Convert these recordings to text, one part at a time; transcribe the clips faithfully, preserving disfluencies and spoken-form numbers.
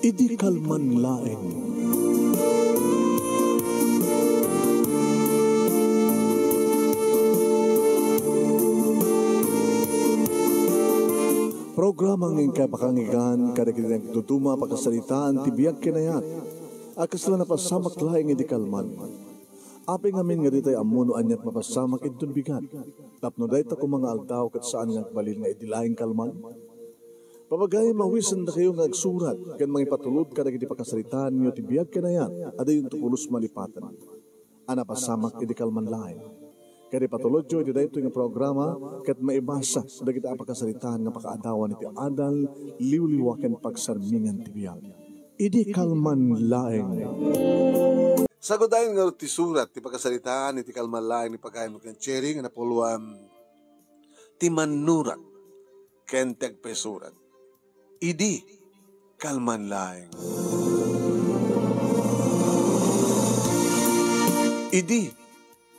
Idi kalman laeng. Programa nga inkay pakanggan kadagiti nagduduma a pakasaritaan ti biag ken ayat a kasla napasamak laeng idi kalman. Apay ngamin nga ditay ammo no aniat mapasamak inton bigat, tapno dayta koma nga aldaw ket saan nga agbalin nga idi laeng kalman? Papagayam, awisendakayo nga agsurat ken mangipatulod kadagiti pakasaritaanyo ti biag ken ayat a diyonto pulos malipaten a napasamak idi kalman laeng. Ket ipatulodyo iti daytoy nga programa ket maibasa dagiti a pakasaritaan nga pakaadawan iti adal, liwliwa ken pagsarmingan ti biag. Idi kalman laeng. Sagudayen ngarud ti surat ti pakasaritaan iti kalman laeng ni pagayam ken Cherry nga napuloan ti mannurat ken ti agpaisurat. Idi kalman laeng. Idi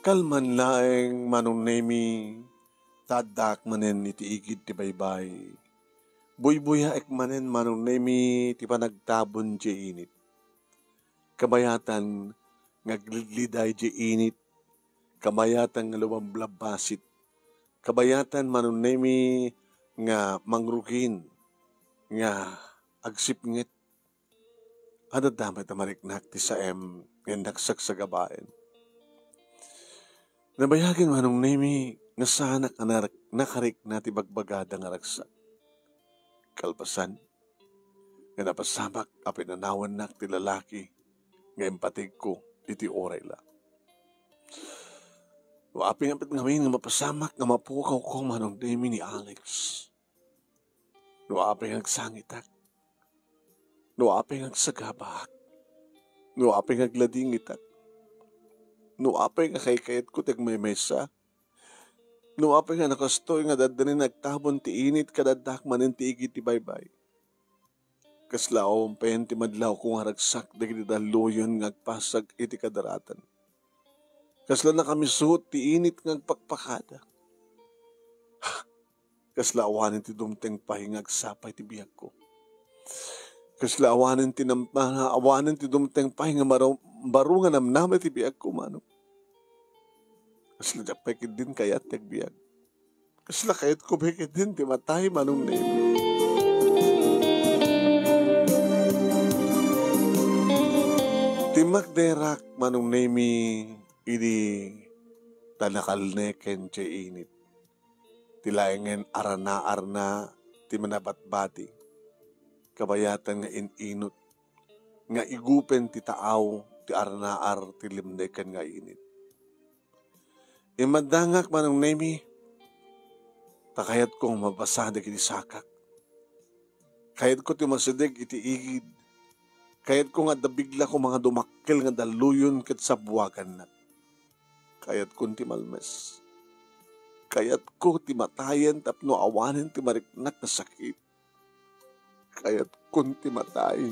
kalman laeng, Manong Nemi, ta addaak manen iti igid ti baybay. Buybuyaek manen, Manong Nemi, ti panagtabon diay init. Kabayatan nga aglidliday diay init, kabayatan nga lumablabbasit, kabayatan, Manong Nemi, nga mangrugin, nga agsipnget. Adda met a mariknak ti saem nga innak sagsagabaen. Nabayagen, Manong Nemi, nga saanak a nar-, nakarikna ti bagbagada nga ragsak. Kalpasan, nga napasamak a pinanawannak ti lalaki nga impatigko iti uray la. No apay nga met ngamin nga mapasamak nga mapukawko, Manong Nemi, ni Alex. No apay nga agsangitak. No apay nga agsagabaak. No apay nga agladingitak. No apay nga kaykayatko ti agmaymaysa. No apay nga no kastoy nga adda ni nagtabon ti init ket addaak manen ti igid ti baybay. Kasla awan payen ti madlawko nga ragsak dagiti dalluyon nga agpasag iti kadaratan. Kasla nakamisuot ti init nga agpakpakada. Kasla awanen ti dumteng pay nga agsapa iti biagko. Kasla awanen ti nam-, awanen ti dumteng pay nga maro-, baro nga namnama iti biagko, Manong. Kasla diak pay ketdin kayat ti agbiag. Kasla kayatko pay ketdin ti matay, Manong Nemi. Timmakderak, Manong Nemi, idi ta nakalneken ti init. Ti laengen arnaarna ti manabatbati. Kabayatan nga in-inut nga igupen ti taaw ti arnaar ti limneken nga init. Immaddangak, Manong Nemi, ta kayatko nga mabasa dagiti sakak. Kayatko ti masideg iti igid. Kayatko nga adda bigla koma nga dumakkel nga dalluyon ket sabbuagannak. Kayatkon ti malmes. Kayatko ti matayen tapno awanen ti mariknak nga sakit. Kayatkon ti matay.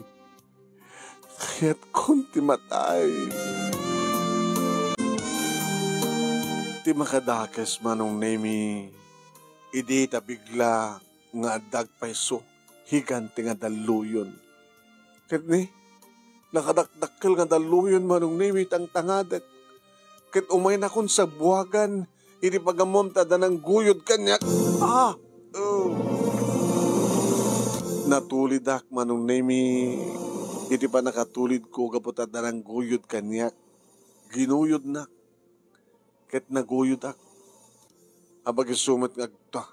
Kayatkon ti matay. Ti makadakes, Manong Nemi, idi ta bigla nga adda agpayso, higante nga dalluyon. Ket ni, nakadakdakkel nga dalluyon, Manong Nemi, tangtangadek. Ket umaynakon sabbuagan, iti pagammom ta adda nangguyod kaniak. Ah! Oh. Natulidak, Manong Nemi, iti pannakatulidko gapu ta adda nangguyod kaniak. Ginuyodnak. Ket naguyodak. Abagiso met nga agta-,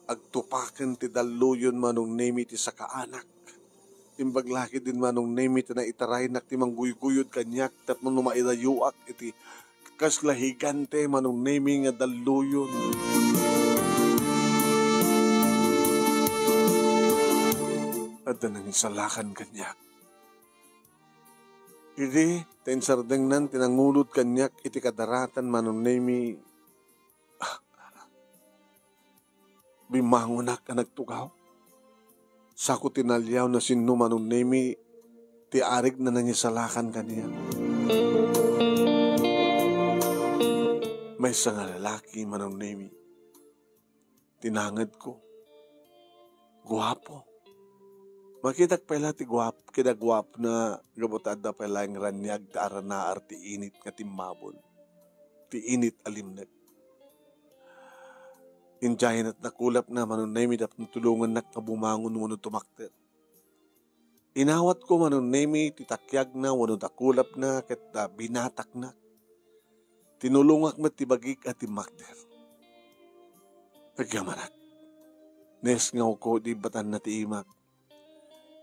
agtupaken ti dalluyon, Manong Nemi, ti sakaanak. Imbag la ketdin, Manong Nemi, ti naitaraynak ti mangguyguyod kaniak tapno no maidayoak iti kasla higante, Manong Nemi, nga dalluyon. Adda nangisalakan kaniak. Idi ta insardengnan ti nangulod kaniak iti kadaratan, Manong Nemi, ah, bimmangonak a nagtugaw. Sako ti naliaw no sinno, Manong Nemi, ti aregna nangisalakan kaniak. Maysa nga lalaki, Manong Nemi, ti nangedko. Guapo. Makitak pay la ti guap-, kinaguapna gapu ta adda pay laeng raniag ti aranaar ti init nga timmabon, ti init a limnek. Idiay nakulapna, Manong Nemi, tapno tulongannak nga bumangon wenno tumakder. Inawatko, Manong Nemi, ti takiagna wenno dakulapna ket, ah, binataknak. Tinulongak met ti bagik a timmakder. Agyamanak. Naisngawko idi batanna ti imak.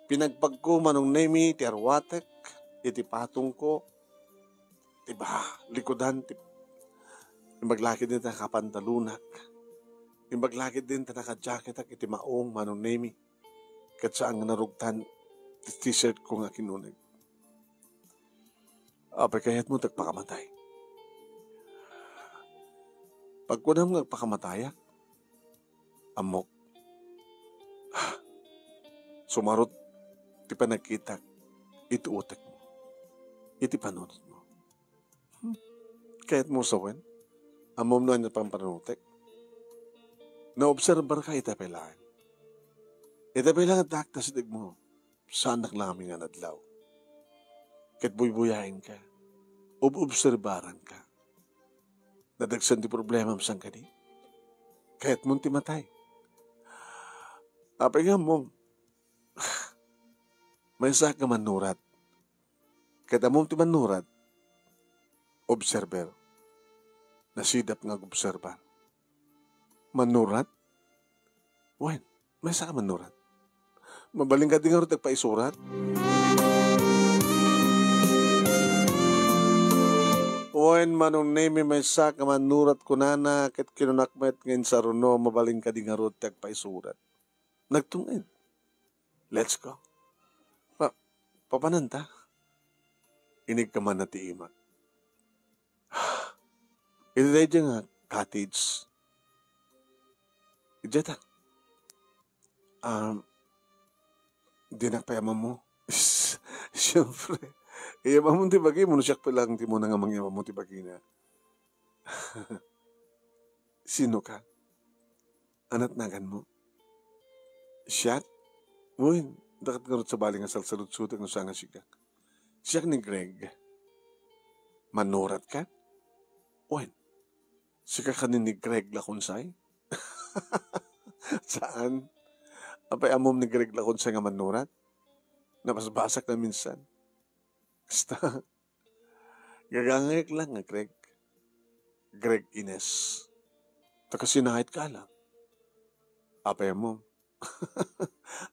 Pinagpagko, Manong Nemi, ti arwatek iti patongko, ti ba-, likudan, ti, imbag la ketdi ta nakapantalonak. Imbag la ketdi ta nakajaketak iti maong, Manong Nemi. Ket saan nga narugtan ti t-shirt ko nga kinuneg. Apay kayatmo ti agpakamatay? Pagkunam nga agpakamatayak, ammok. Sumarot ti panagkitak iti utekmo, iti panunotmo. Hmm. Kayatmo sawen? Ammom no ania ti pampanunotek? Naobserbarka ita pay laeng. Ita pay laeng addaak ta sidegmo. Saannak laeng nga nadlaw. Ket buybuyaenka. Ob-obserbaranka. Nadagsen ti problemam saan kadi? Kayatmon ti matay. Apay nga ammom? Maysaak nga mannurat. Ket ammom ti mannurat? Observer. Nasidap nga agobserbar. Mannurat? Wen, maysaak a mannurat. Mabalinka di ngarud ti agpaisurat? Wen, Manong Nemi, maysaak a mannurat kunana, ket kinunak met nga insaruno, mabalinka di ngarud ti agpaisurat. Nagtunged. Let's go. Pa-, papananta? Inigkamanna ti imak. Iti daydiay nga cottage, idiay ta. Um, dinak pay ammo. Siyempre, iyam ammo ti bagimo, no siak pay laeng ti umuna nga mangyam ammo ti bagina. Sino ka? Ania ti naganmo? Siak? Wen, dakayo ngarud sabali nga salsaludsodak no saan nga sika. Siak ni Greg. Mannurat ka? Wen, sika kadi ni Greg Lakunsay? Saan? Apay ammom ni Greg Lakunsay nga mannurat? Nabasbasak na minsan. Kasta, gagangayek laeng nga Greg. Greg Ines. Taga-Sinaid ka la. Apay ammom?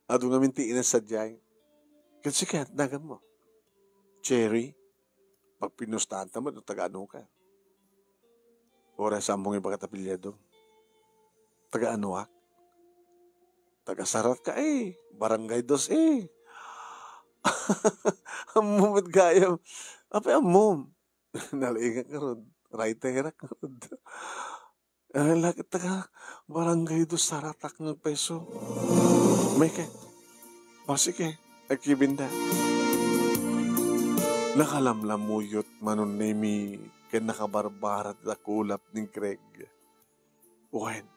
Adu ngamin ti Ines sadiay. Ket sika, naganmo? Cherry? Pagpinustaan ta met no taga-ano ka. Oras ammong ibaga ti apelyido. Taga-anoak? Taga-Sarat ka, eh. Barangay Dos, eh. Ammom met gayam. Apay ammom? Nalaingak ngarud. Writerak ngarud. Ay, lakit taga Barangay Dos, Saratak nga peso. May ka. O, sige. Agkibinda. Nakalamlamuyot, Manong Nemi, ken nakabarbara ti dakulap ni Greg. Wen,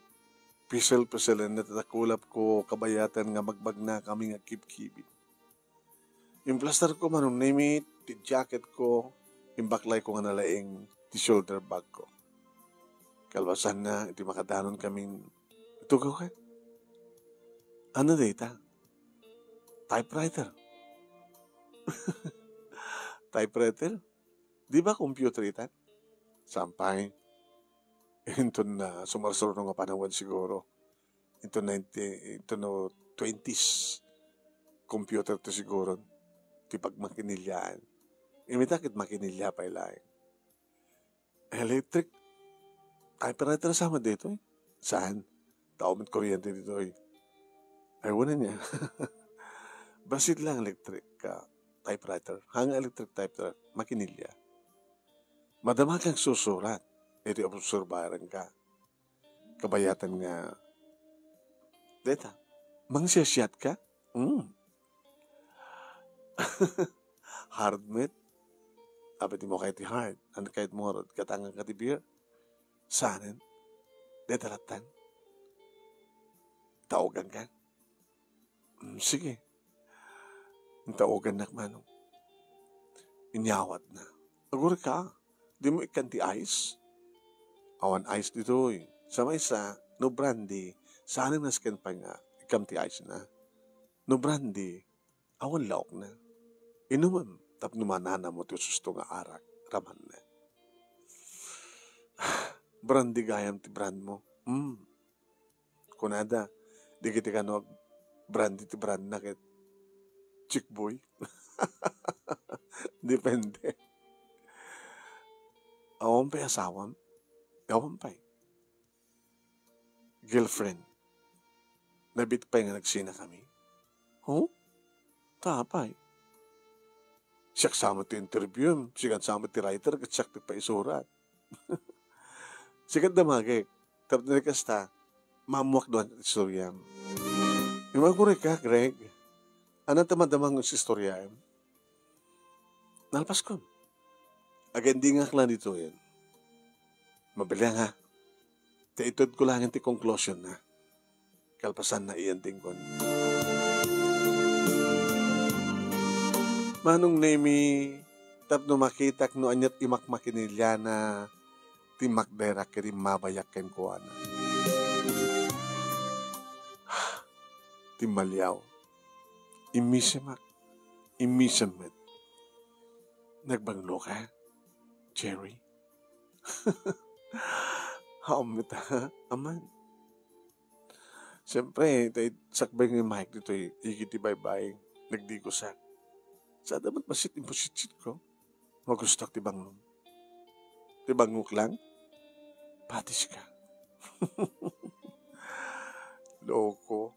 pisel-piselen ti dakulap ko, kabayatan nga magbagnakami nga agkibkibin. Implastarko, Manong Nemi, ti jacket ko, imbaklayko nga nalaing ti shoulder bag ko. Kalpasanna, iti makadanon kamin, itugaw ka? Ania dayta? Typewriter. Typewriter? Di ba computer ita? Saan pay. Inton na sumarsaruno nga panawen siguro. Into ninety, into no twenties, computer to siguro ti pagmakinilyaan. Imita ket makinilya pay laeng. Electric typewriter sa met ditoy? Saan? Tao met kuryente ditoy. Ay, wala niya. Basit lang electric ka typewriter. Hanga electric typewriter, makinilya. Madama kang susurat. Iti obserbaran ka. Kabayatan nga, deta, mangsiasiat ka? Mm. Hard met. Apay ti mo kay ti hard? Ano kayat mo ngarud? Gatangan ka ti beer? Saanen? Deta lattang? Taogan ka? Mm, sige. Intaogannak, Manong. Inyawatna. Agurayka, dimo ikkan ti ice? Awan ice ditoy. Sa maysa, no brandy, saan a nasken pay nga ikkam ti ice na. No brandy, awan laokna. Inumem tapno mananam ti ususto nga arak, ramanna. Brandy gayam ti brand mo. Hmm. Kunada, dagiti kano ag-, brandy ti brandna ket chick boy. Depende. Awan pay asawam? Awan pay. Girlfriend. Nabiit pay nga nagsinakami. Huh? Ta apay? Siak sa met ti interview, siak sa met ti writer, ket siak ti paisurat. Siak damagek, tapno kasta, maammoak duan ti istoriam. Agurayka, Greg. Ania ti madama nga istoriaem? Nalpaskon. Agindingak lang ditoyen. Mabilang, ha? Ta itedko laeng ti conclusion na. Kalpasanna, iyan ti inkuan. Manong Nemi, tapno makitak no ania ti makmakiniliana, ti makderak ket immabayak kenkuana. Ti maliaw. Immisemak. Immisem met. Nagbangloka, Jerry? Haam met, aman. Siyempre, tay sakbay nga Mike ditoy, igid ti baybay, nagdigusak. Sada met bassit, imposible ko. Magustuak ti banglo. Ti bangok lang? Patiska. Loko.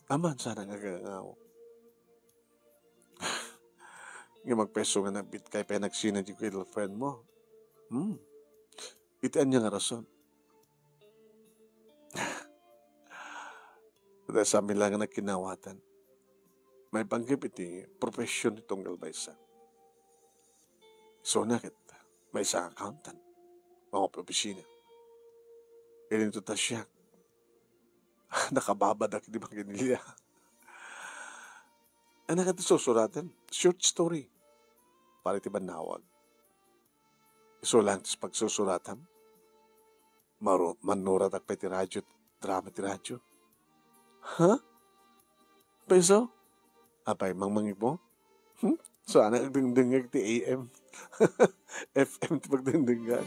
Aman sana nga agangaw. Nga magpeso nga nagbiit ka pay nagsina ti girlfriend mo. Hmm. Iti ania nga rason? Ita sami lang nga nagkinawatan. Maipanggep iti profession ni tunggal maysa. Isuna ket maysa nga accountant. Mangop-opisina. Idinto ta siak. Nakababadak iti makinilya. Ania ket ti susuratem? Short story. Para iti bannawag. Isu lang ti pagsusuratam. Maru-, mannuratak pay ti radyo, drama ti radyo. Ha? Paiso? Apay, mangmangik mo? Hmm? So, anak, agdengdengngeg ti A M. F M ti pagdengdengngeg.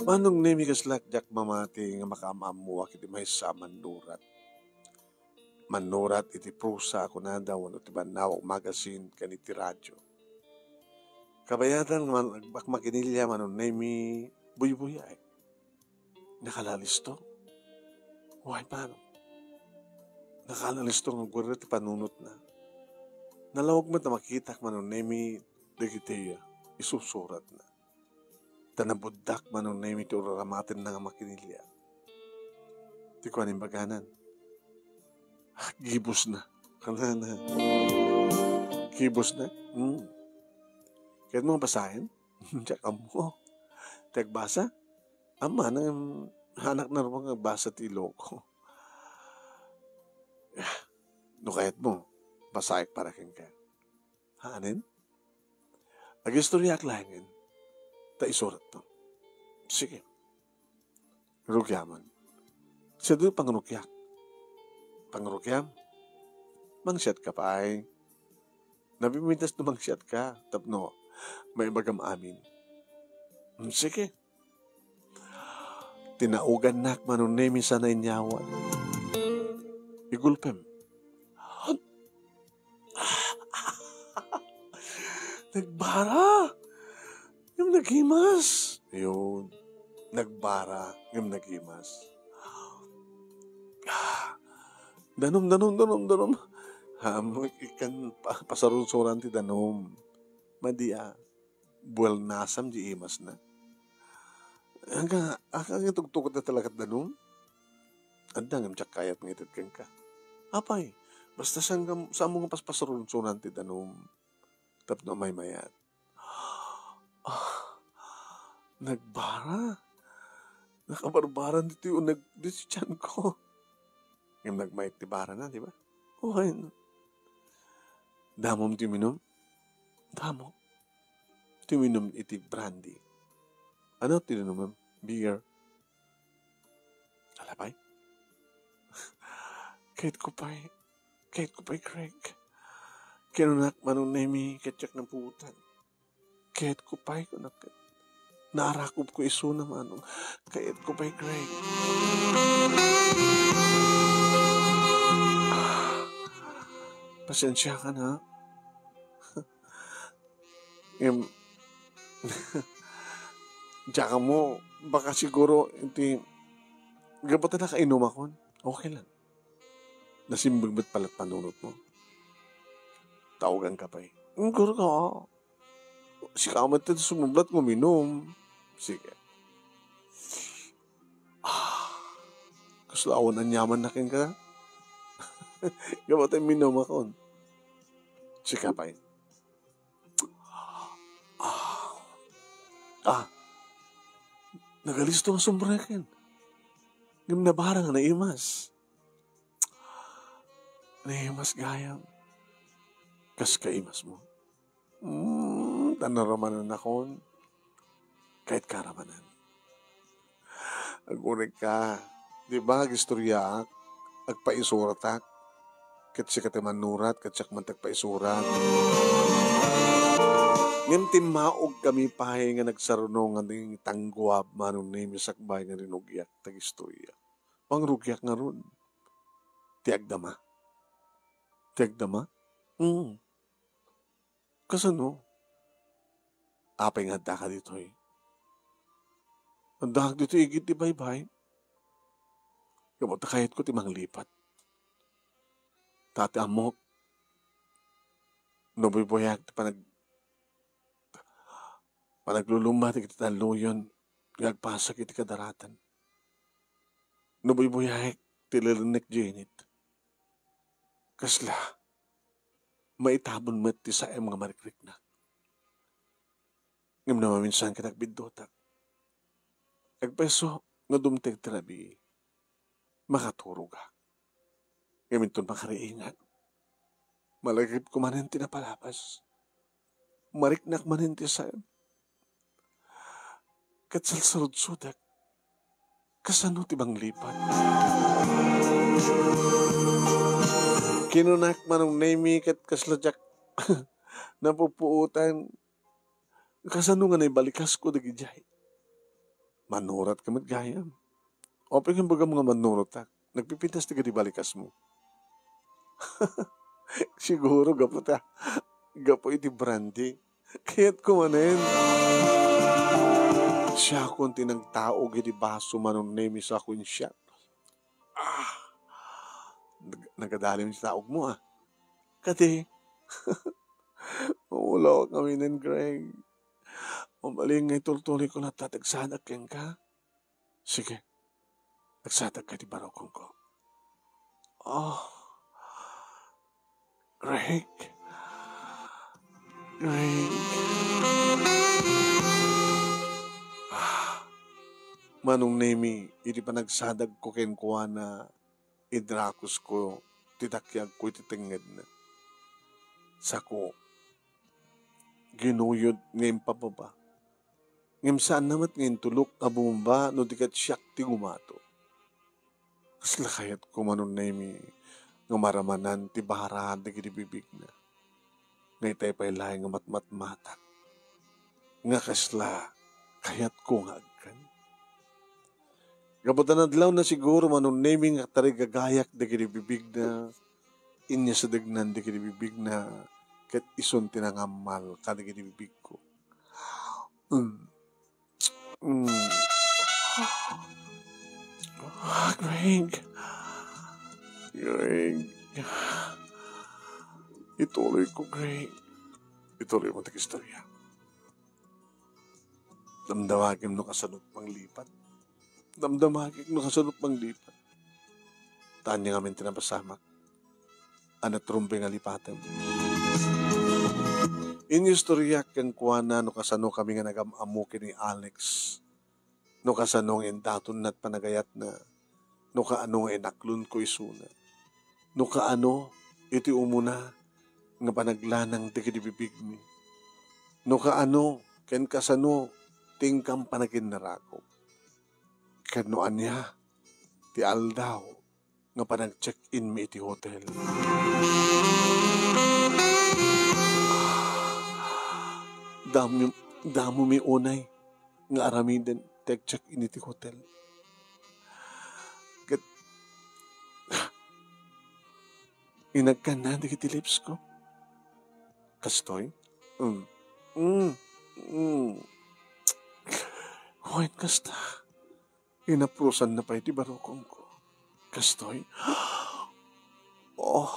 Manong Nemi, kaslak, diak mamati nga makaam-ammoak iti maysa a mannurat. Mannurat iti prosa, kunada, wenno ti bannawag magazine ken iti radyo. Kabayatan nga man-, agmakmakinilya, Manong Nemi, buybuyaek. Nakalalisto. Way pano. Nakalalisto nga agwerda ti panunotna. Nalawag met a makitak, Manong Nemi, dagiti isusuratna. Ta nabuddak, Manong Nemi, ti uraramatenna nga makinilya. Ti kuan imbaganan, "Ah, gibusna." Kanana. Gibusna? Hmm. Kayatmo basaen? Diak ammo. Ti agbasa? Amangan, hanakna ruar nga agbasa ti Iloko. No kayatmo, basaek para kenka. Haanen? Agistoriaak laengen, ta isuratmo. Sige. Rugiamon. Sadu pangrugiak. Pangrugiam? Mangsiatka pay. Nabimintas no mangsiatka, tapno maibagam amin. Hmm, sige. Tinaogannak, Manong Nemi, sana inyawat. Igulpem. Nagbara! Ngem nagimas. Yun. Nagbara, ngem nagimas. Danum, danum, danum, danum. Ham, ikkan pa-, pasarunsuran ti danum. Madi a. Buelnasam di imasna. Aga, aga nga tugtugot na talaga danum? Adda ngem diak kayat nga ited kenka. Apay, basta saan nga, saan mo nga paspasarunsuran ti danum tapno maymayat. Ah, nagbara. Nakabarbaran ditoy uneg, ditoy tiyan ko. Ngem nagmaek ti barana, di ba? O, ay, no. Damom ti uminum? Damo. Ti uminum iti brandy. Ano ti inumem? Beer. Ala pay? Kayatko pay. Kayatko pay, Greg. Kinunak, Manong Nemi, ket diak napuotan. Kayatko pay, kunak. Naarakobko isuna, Manong. Kayatko pay, Greg. Pasensiakan, ha? Em, diak ammo, baka siguro, iti, gapu ta nakainumakon. Okay lang. Nasimbag met pay la ti panunotmo. Taoganka pay. Siguro ka, sika met ti sumublat nga uminum. Sige. Ah, kasla awan aniamanna kenka? Gapu ta uminumakon. Sika pay. Ah. Ah. Nagalisto nga sombrero ken. Ngem nabarang nga naimas. Naimas gayam. Kas kaimasmo. Hmm, ta naramanannakon. Kayatka ramanan. Agurekka, di ba, agistoriaak, agpaisuratak, ket sika ti mannurat, ket siak man ti agpaisurat. Ngem timmaogkami pay nga nagsaruno nga nangitangguab, Manong Nemi, sakbay nga rinugiak ti agistoria. Mangrugiak ngarud. Ti agdama. Ti agdama? Hmm. Kasano? Apay nga addaka ditoy? Addaak ditoy igid ti baybay. Gapu ta kayatko ti manglipat. Ta ti ammok, no buybuyaak ti panag-, panaglulumba dagiti talloyon nga agpasak iti kadaratan. No buybuyaek ti lilennek diay init, kasla, maitabon met ti saem nga marikriknak. Ngem no maminsan ket agbiddutak, agpayso no dumteng ti rabii, makaturogak. Ngem inton makariingak, malagipko manen ti napalabas. Mariknak manen ti saem. Ket salsarudsodek, kasano ti manglipat? Kinunak, Manong Nemi, ket kasla diak napupuotan. Kasano nga naibalikas ko dagidiay? Mannurat ka met gayam. Apay nga ibagam nga mannurotak? Nagpipintas ti kadi balikasmo. Siguro gapu ta, gapu iti brandy. Kayatko manen. Siakon ti nagtaog iti baso, Manong Nemi, sa kuensiak. Ah! Nag-, nagadalim ti taogmo, ah. Kadi, maulawak ngaminen, Greg. Mabalin nga itultuloyko latta ti agsadag kenka. Sige, agsadag ka iti barukongko. Oh, Greg. Greg. Ah, Manong Nemi, iti panagsadagko kenkuana, idrakusko ti takiagko iti tengngedna. Sako, ginuyod nga impababa. Ngem saanna met nga intulok a bumaba no di ket siak ti gumato. Kasla kayatko, Manong Nemi, nga maramanan ti bara dagiti bibigna. Nga itay pay laeng nga matmatmatak. Nga kasla kayatko nga agkan. Gapu ta nadlawna siguro, Manong Nemi, nga tarigagayak dagiti bibigna, inyasadegnan dagiti bibigna, ket isun ti nangammal kadagiti bibigko. Mm. Mm. Ah, Greg. Greg. Ituloy ko, Greg. Ituloy mo ti istorya. Damdamagim no kasano ti manglipat. Damdamagik no kasano ti manglipat. Ta ania ngamin ti napasamak a natrumbeng a lipatem. Inistoryak kenkuana no kasano kami nga nagam-ammo ken ni Alex, no kasano nga indatonna ti panagayatna, no kaano nga inaklonko isuna, no kaano iti umuna nga panaglanang dagiti bibigmi, no kaano ken kasano ti inkam panaginnarakop, ken no ania ti aldaw nga panag-check-inmi iti hotel. Damo, damomi unay nga aramiden ti ag-check-in iti hotel. Ket inagkanna dagiti lips ko. Kastoy? Mm. Mm. Mm. Wen, kasta. Inaprusanna pay ti barukongko. Kastoy? Oh,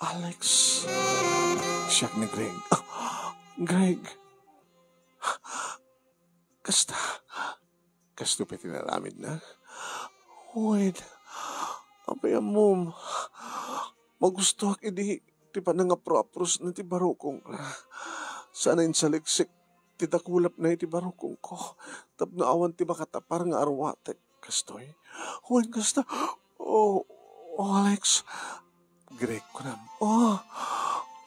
Alex. Siak ni Greg. Ah, Greg. Kasta. Kastoy pay ti inaramidna. Wen, apay ammom, magustoak idi ti panangapro-aprosna ti barukongna. Sana insaliksik ti dakulapna iti barukongko tapno awan ti makatapar nga arwatek. Kastoy? Wen, kasta. Oh, oh, Alex. Greg, kunam. Oh,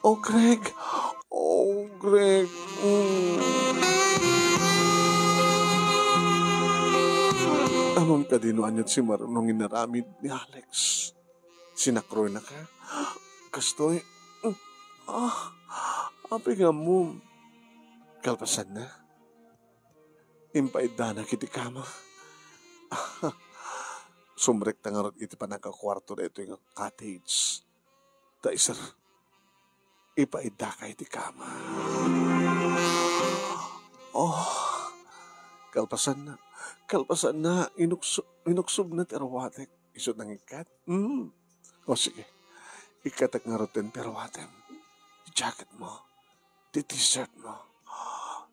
oh, Greg. Oh, Greg. Mm. Ammom kadi no ania ti simarno nga inaramid ni Alex? Sinakroynaka? Kastoy? Mm. Ah, apay nga ammom? Kalpasanna, impaiddanak iti kama. Sumrekta ngarud iti panagkakuarto daytoy nga cottage. Ta iser, ipaiddaka iti kama. Oh, kalpasanna, kalpasanna, inukso-, inuksobna ti arwatek. Isu nangikkat? Hmm. O sige, ikkatek ngarud ti arwatem. Ti jacketmo, ti t-shirtmo,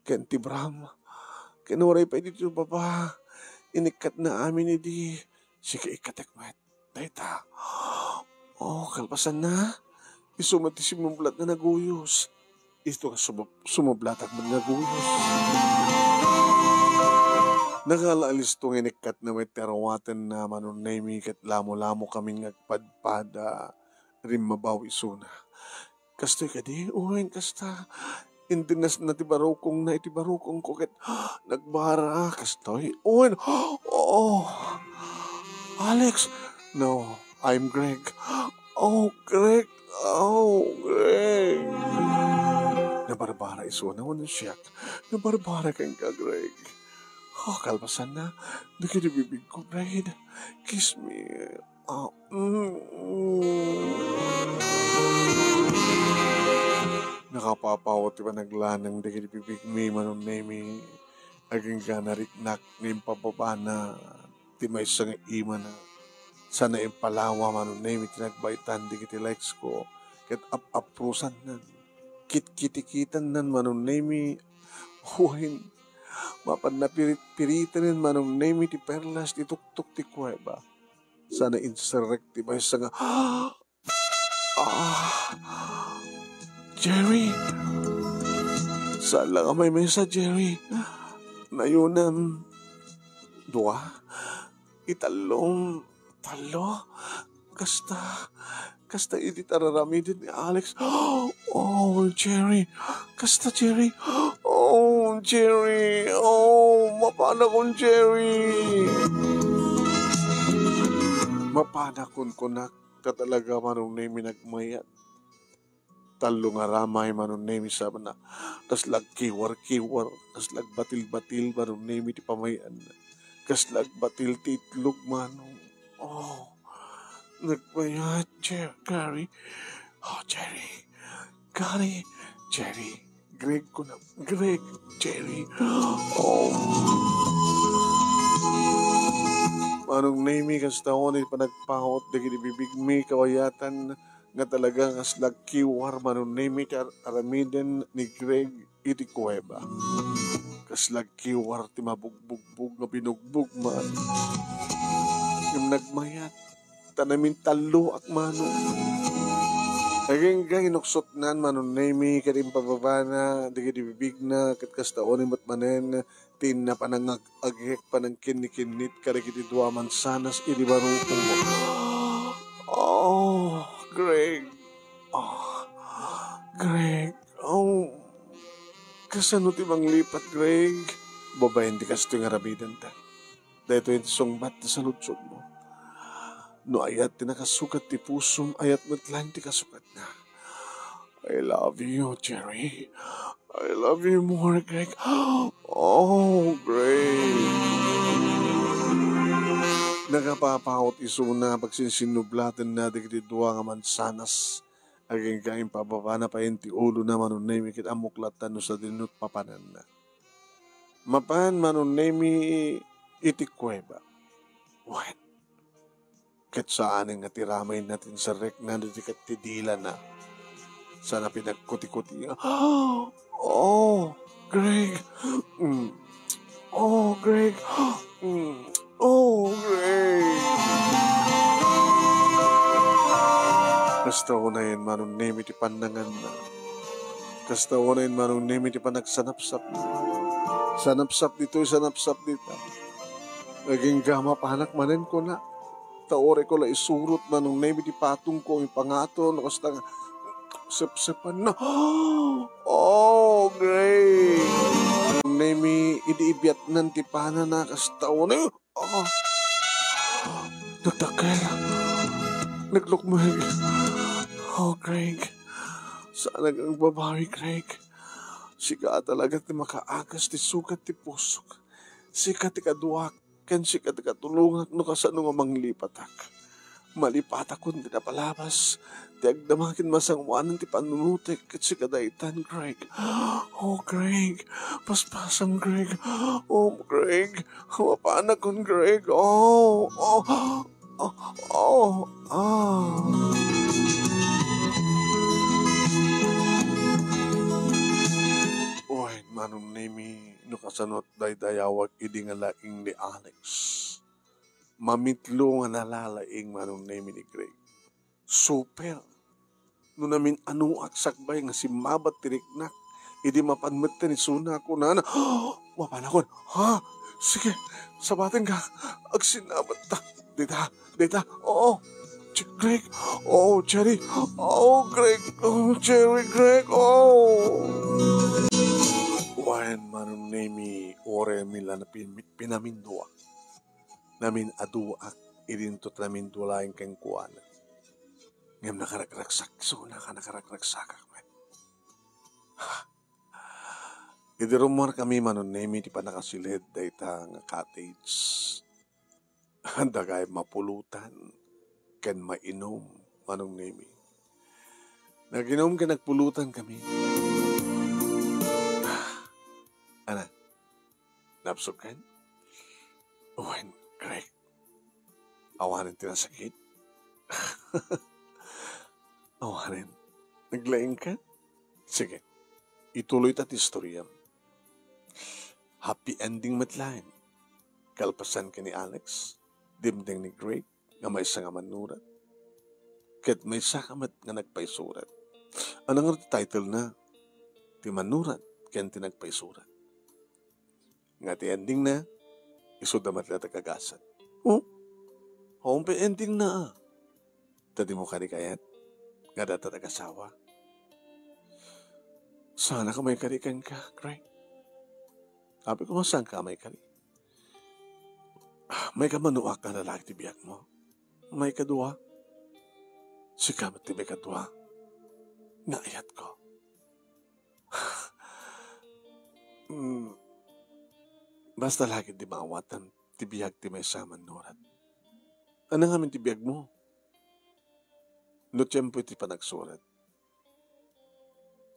ken ti bram, ken uray pay ditoy baba, inikkatna amin idi. Sige, ikkatek met. Dayta. Oh, kalpasanna, isu met ti simublat nga naguyos. Isu nga sumub-, sumublatak met nga guyos. Nagala a listo nga inikkatna met ti arwatenna, Manong Nemi, ket lamo-lamo kamin nga agpadpada rimmabaw isuna. Kastoy kadi? Wen, kasta. Intinasna ti barukongna iti barukongko ket nagbara. Kastoy? Wen. Oh, Alex. No, I'm Greg. Oh, Greg. Oh, Greg. Nabarbara isuna wenno siak? Nabarbara kenka, Greg. Oh, kalpasanna, dagiti bibigko, Greg. Kiss me. Ah, mm, mm. Nakapapaw ti panaglanang dagiti bibigmi, Manong Nemi. Agingga nariknak nga impababana ti maysa nga imana. Sana impalawa, Manong Nemi, ti nagbaetan dagiti likes-ko. Ket ap-aprusannan. Kitkitikitannan, Manong Nemi. Wen, mapan napirit-piritanen, Manong Nemi, ti perlas ti tuktok ti kuweba. Sana inserrek ti maysa nga, ah, Jerry! Saan la nga maymay-mesa, Jerry. Nayunem. Dua. Itallom. Tallo. Kasta. Kasta idi tararamiden ni Alex. Oh, Jerry. Kasta, Jerry. Oh, Jerry. Oh, mapanakon, Jerry. Mapanakon, kunak, ta talaga, Manong Nemi, nagmayat. Tallo nga ramay, Manong Nemi, sana. Kasla agkiwar-kiwar, kasla agbatil-batil, Manong Nemi, ti pamay-anna. Kasla agbatil ti itlog, Manong. Oh, nagmayat, Jer-, Gary. Oh, Jerry. Gary, Jerry. Greg, kuna, Greg, Jerry. Oh. Manong Nemi, kasta wen ti panagpahot dagiti bibigmi, kawayatan nga talaga kasla agkiwar, Manong Nemi, ti ar-, aramiden ni Greg iti kuweba. Kasla agkiwar ti mabugbugbog nga binugbog man. Ngem nagmayat, ta namintalloak, Manong. Agingga inuksotnan, Manong Nemi, ket impababana dagiti bibigna, ket kasta wen met manen Ti napanangag-agek panangkinnikinnit kadagiti dua a mansanas idi barukongko. Oh, Greg. Oh, Greg. Oh, kasano ti manglipat, Greg? Babaen ti kastoy nga aramidenta. Daytoy ti sungbat ti saludsodmo. No ayat ti nakasukat ti pusom, ayat met laeng ti kasukatna. I love you, Jerry. I love you more, Greg. Oh, Greg. Nagapapawot isuna, pagsinsinnublatenna dagiti dua nga mansanas. Agingga impababana pay ti ulona, Manong Nemi, ket ammok latta no sadino ti papananna. Mapan, Manong Nemi, iti kuweba. Wen, ket saanen nga ti ramayna ti inserrekna ditoy ket ti dilana. Sana pinagkuti-kuti. Oh, Greg. Mm. Oh, Greg. Mm. Oh, Greg. Kasta unayen, Manong Nemi, ti pannanganna. Kasta unayen, Manong Nemi, ti panagsanapsap. Sanapsap ditoy, sanapsap dita. Agingga mapanak manen kuna. Ta uray ko la isurot, Manong Nemi, ti patongko, ipangato, no kasta nga sepsepan na. Oh, Greg. Manong Nemi, idi ibiatnan ti panana, kasta unayen. Ah. Nagdakkel. Naglukmeg. Oh, Greg. Saan nga agbabawi, Greg. Sika talaga ti makaagas ti sukat ti pusok. Sika ti kaduak, ken sika ti katulongak no kasano nga manglipatak. Malipatakon ti napalabas, ti agdama ken masangoanan ti pannunotek ket sika daytan, Greg. Oh, Greg, paspasam, Greg. Oh, Greg, mapanakon, Greg. Oh, oh, oh, oh, ah. Wen, Manong Nemi, no kasano daydayawak idi nga laing ni Alex. Mamitlo nga nalalaing, Manong Nemi, ni Greg. Super. No namin-anoak sakbay nga simmabat ti riknak, idi mapan metten isuna, kunana, "Mapanakon." "Ha? Sige, sabatenka. Agsinnabatta. Dita, dita. Oo. Ch-, Greg. Oo, Jerry. Oo, Greg. Oo, Jerry, Greg. Oo." Wen, Manong Nemi, uray mi la napin-, pinaminduak. Namin-aduak idinto ti namindua laeng kenkuana. Ngem nakaragragsak, so, naka-, nakaragragsakak met. Idi rummuarkami, Manong Nemi, ti pannakasiled dayta nga cottage. Adda gayam mapulotan ken mainum, Manong Nemi. Nag-inum ken nagpulutan kami. Ana, napsukkan? Wen, Greg. Awanen ti nasakit? Awanen. Naglaingka? Sige. Ituloy ta ti istoriam. Happy ending met laeng. Kalpasan ken ni Alex, dimdeng ni Greg nga maysa nga mannurat. Ket maysaka met nga nagpaisurat. Ania ngarud ti title na? Ti mannurat ken ti nagpaisurat. Nga ti ending na, isuda met la ti kagasat. Oh? Awan pay ending na, ah. Ta dimo kadi kayat nga adda ti agasawak? Saan a ka maikari kenka, Greg? Apay koma, saan ka maikari? Maikaduaak nga lalaki ti biagmo. Maikadua. Sika met ti maikadua nga ayatko. Mm, basta la ketdi maawatan ti biag ti maysa a mannurat. Ania ngamin ti biagmo? No tiempo iti panagsurat,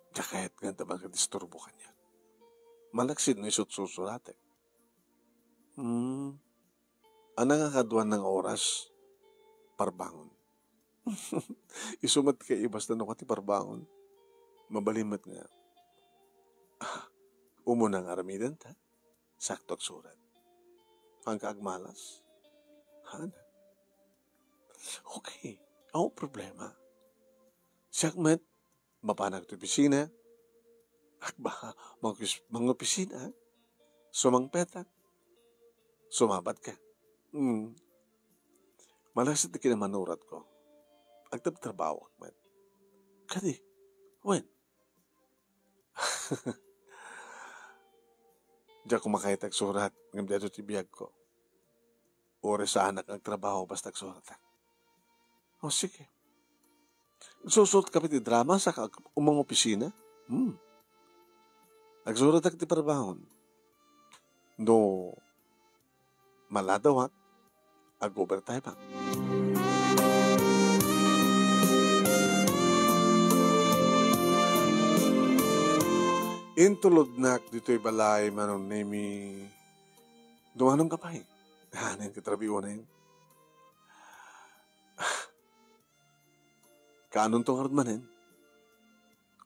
diak kayat nga adda makadisturbo kaniak. Malaksid no isu ti sursuratek. Hmm. Ania nga kaduana nga oras? Parbangon. Isu met ti kaibasna no kua ti parbangon. Mabalin met nga, ah, umuna nga aramidenta. Sakto agsurat. Haanka agmalas? Haanna. Okay. Awan problema. Siak met, mapanak ti opisina. Agba, mangopis-, mangopisina. Sumangpetak. Sumabatka. Hmm. Malaksid ti kinamanuratko. Agtabtrabahoak met. Kadi, wen? Diak kumakayat agsurat, ngem daytoy ti biagko. Uray saanak agtrabaho basta agsuratak. O, sige. Agsusurat kami ti drama, saka ag-, umangopisina? Hmm. Agsuratak ti parabahon. No maladawak, ag-overtime ak. Intulodnak ditoy balay, Manong Nemi. Dumanon ka pay. Hanen ka trabiunen. Kaanonto ngarud manen?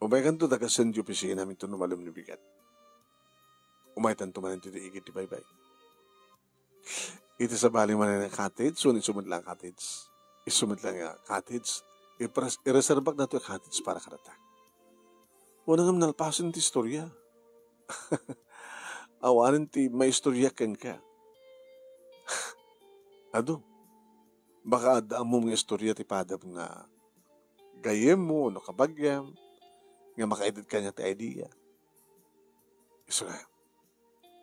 Umaykanto dagasen ti opisina minto no malem no bigat. Umaytanto manen ti igid ti baybay. Iti sabali manen a cottage, wenno isu met la a cottage. Isu met la nga cottage. Ipres-, ireserbak datoy a cottage para kadata. Wen, ngem nalpasen ti istorya. Awanen ti maistorya kenka. Adu, baka adda ammom nga istorya ti padam nga gayyemmo wenno kabagiam nga makaitedka kaniak ti idea. Isu nga,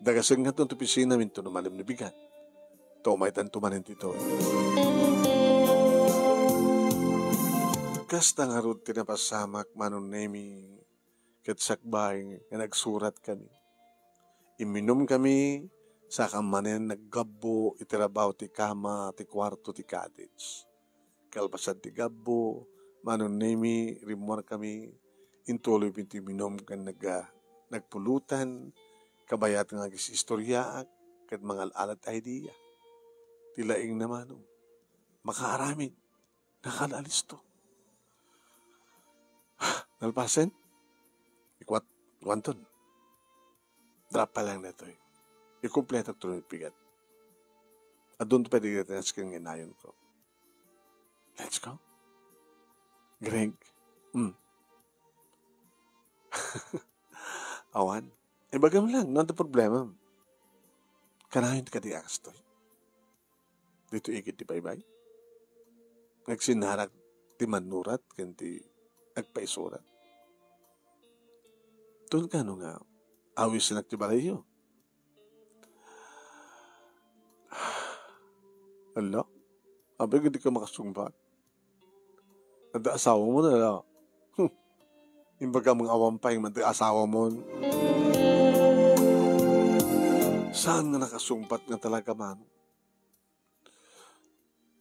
dagasen ngarud ti opisina minto no malem no bigat. Ta umaytanto manen ditoy. Kasta ngarud ti napasamak, Manong Nemi, ket sakbay nga nagsurat kami. Imminum kami, saka manen naggabbo iti rabaw ti kama ti kuarto ti cottage. Kalpasan ti gabbo, Manong Nemi, rimmuar kami, intuloy mi ti minum ken nag-, nagpulutan, kabayat nga agis-istoryaak, ket mangal-alat idea. Ti laing na, Manong, makaaramid, nakalaalisto. Nalpasen? Ikuat, kuanton. Drop pa lang daytoy. Ikumpleto to ni pigat. Adun to pwede nga tinasken nga inayon ko. Let's go. Greg. Hmm. Awan. Ibagam lang, no, anta problema. Kanayon kadi akas to. Dito igid ti baybay. Nagsinnarak ti mannurat ken ti agpaisurat. Tun kano nga awisenak ti balayyo? Hala, apay nga dika makasungbat? Adda asawamon, ala? Hmm. Imbagam nga awan pay nga adda asawamon. Saan nga nakasungbat nga talaga, Manong?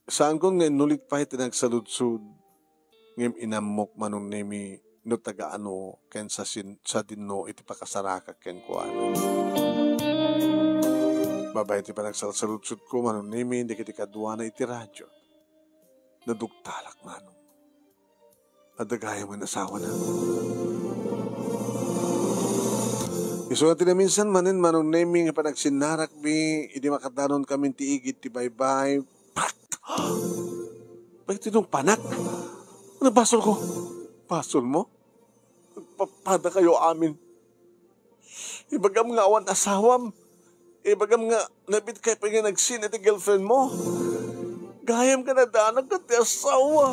Saankon nga inulit pay ti nagsaludsod, ngem inammok, Manong Nemi, no taga-ano ken sa sin-, sadinno iti pakasarakak kenkuana. Babaen ti panagsalsaludsodko, Manong Nemi, dagiti kaduana iti radyo. Nadugtalak, Manong. Adda gayam nga asawana. Isu nga ti naminsan manen, Manong Nemi, nga panagsinnarakmi idi makadanon kami ti igid ti baybay. Pak! Pagtinong panak. Ano basol ko? Basol mo? Papada kayo amin. Ibagam nga awan asawam. Ibagam nga nabitkay pay nga nagsine ti girlfriend mo. Gayam nga nadanak ket ti asawa.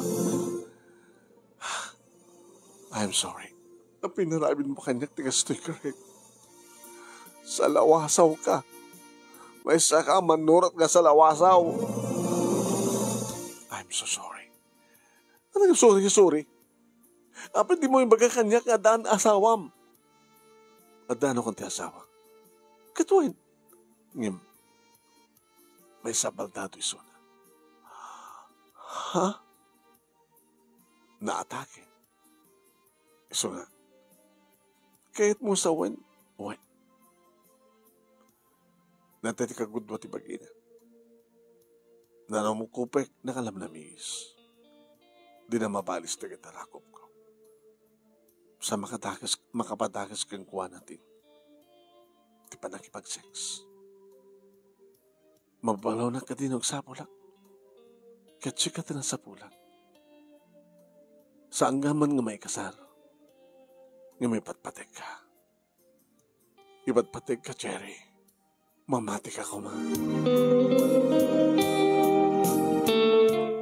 I'm sorry. Napinaramid mo kaniak ti kastoy, Greg. Salawasaw ka. Maysa ka a mannurat nga salawasaw. I'm so sorry. Ano nga sorry, sorry? Apay di mo imbaga kaniak nga addaan asawam? Addaan ko ti asawa. Ket wen? Ngem, maysa a baldado isuna. Ha? Naatake. Isu nga, kayatmo sa wen? Wen. Natay ti kagudua ti bagina. Nanamukupek, nakalamnamis. Dina mabalis dagiti rakupko. Sa makadakas, makapadakes kenkuana ti, ti pannakipag-sex. Mabalawnak kadi no agsapulak. Ket sika ti nasapulak. Saanka man nga maikasar, nga maipatpategka. Ipatpategka, Cherry. Mamatika koma.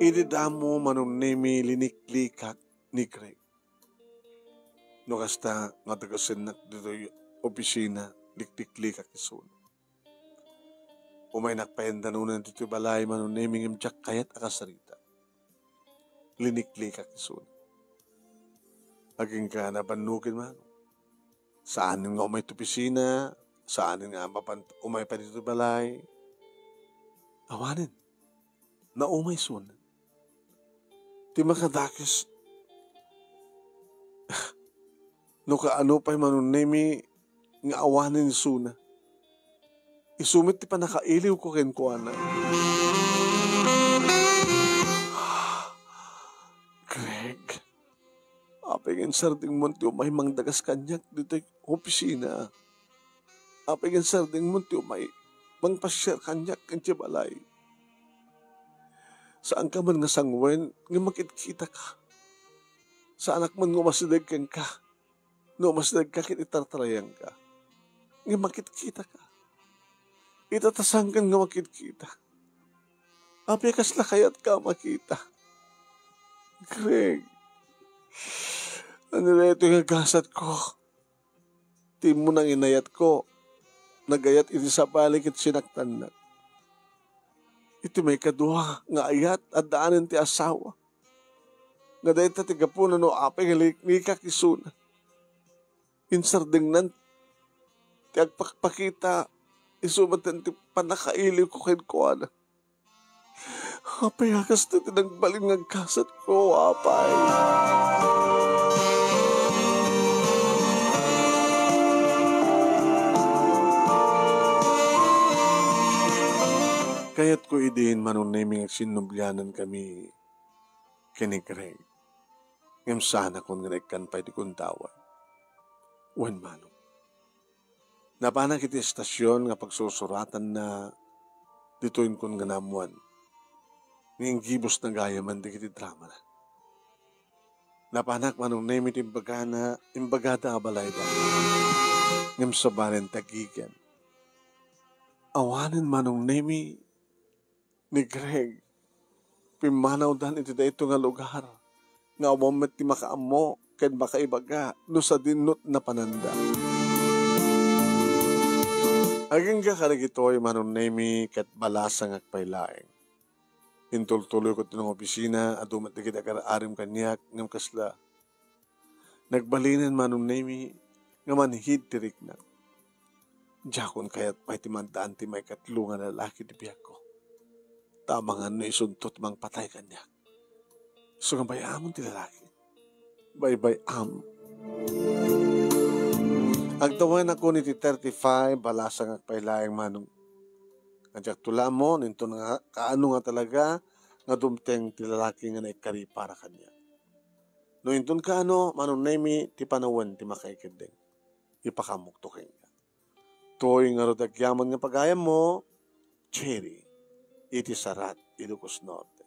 Idi damo, Manong Nemi, liniklikak ni Greg. No kasta nga dagasennak ditoy opisina, likliklikak isuna. Umaynak pay danongen ditoy balay, Manong Nemi, ngem diak kayat a kasarita. Liniklikak isuna. Agingga nabannogen, Manong. Saanen nga umay ti opisina, saanen nga mapan umay pay ditoy balay. Awanen. Naumay isuna. Ti makadakes, no kaano pay, Manong Nemi, nga awanen isuna. Isu met ti pannakailiwko kenkuana. Greg, apay nga insardengmon ti umay mangdagas kaniak ditoy opisina? Apay nga insardengmon ti umay mangpasiar kaniak idiay balay? Saanka man nga sanguen nga makitkitak. Saanak man nga umasideg kenka. No umasidegka ket itartarayanka, nga makitkitaka. Ita ta sangkan nga makitkita. Apay a kasla kayatka a makita? Greg, ania daytoy nga gasatko? Ti immo nga inayatko, nagayat iti sabali ket sinaktannak. Iti maikadua nga ayat, addaanen ti asawa. Nga dayta ti gapuna no apay nga liklikak isuna. Insardengnan ti agpakpakita, isu met ti pannakailiwko kenkuana. Apay a kasta ti nagbalin nga gasatko, apay? Kayatko idin, Manong Nemi, nga agsinnublianankami ken ni Greg. Ngem saanakon nga naikkan pay ti gundaway. Wen, Manong. Napanak iti estasion nga pagsursuratanna ditoy inkon nga naammoan nga inggibusna gayamen dagiti dramana. Napanak, Manong Nemi, ti imbagana, imbagada a balayda. Ngem sabalen ti agigen. Awanen, Manong Nemi, ni Greg, pimmanawdan iti daytoy nga lugar nga awan met ti makaammo ken makaibaga no sadino ti napananda. Agingga kadagitoy, Manong Nemi, ket balasangak pay laeng. Intultuloyko ti nangopisina, adu met dagiti agar-arim kaniak, ngem kasla nagbalinen, Manong Nemi, nga manhid ti riknak. Diakon kayat pay ti maddaan ti maikatlo nga lalaki ti biagko. Ta amangan no isunto ti mangpatay kaniak. Isu nga bay-amon ti lalaki. Baybay-am. Agtawenakon iti thirty-five, balasangak pay laeng, Manong. Nga diakto la ammo no inton nga kaano nga talaga nga dumteng ti lalaki nga naikkari para kaniak. No inton kaano, Manong Nemi, ti panawen ti makaikeddeng. Ipakaamokto kenka. Toy ngarud agyaman nga pagayammo, Cherry, iti Sarat, Ilocos Norte.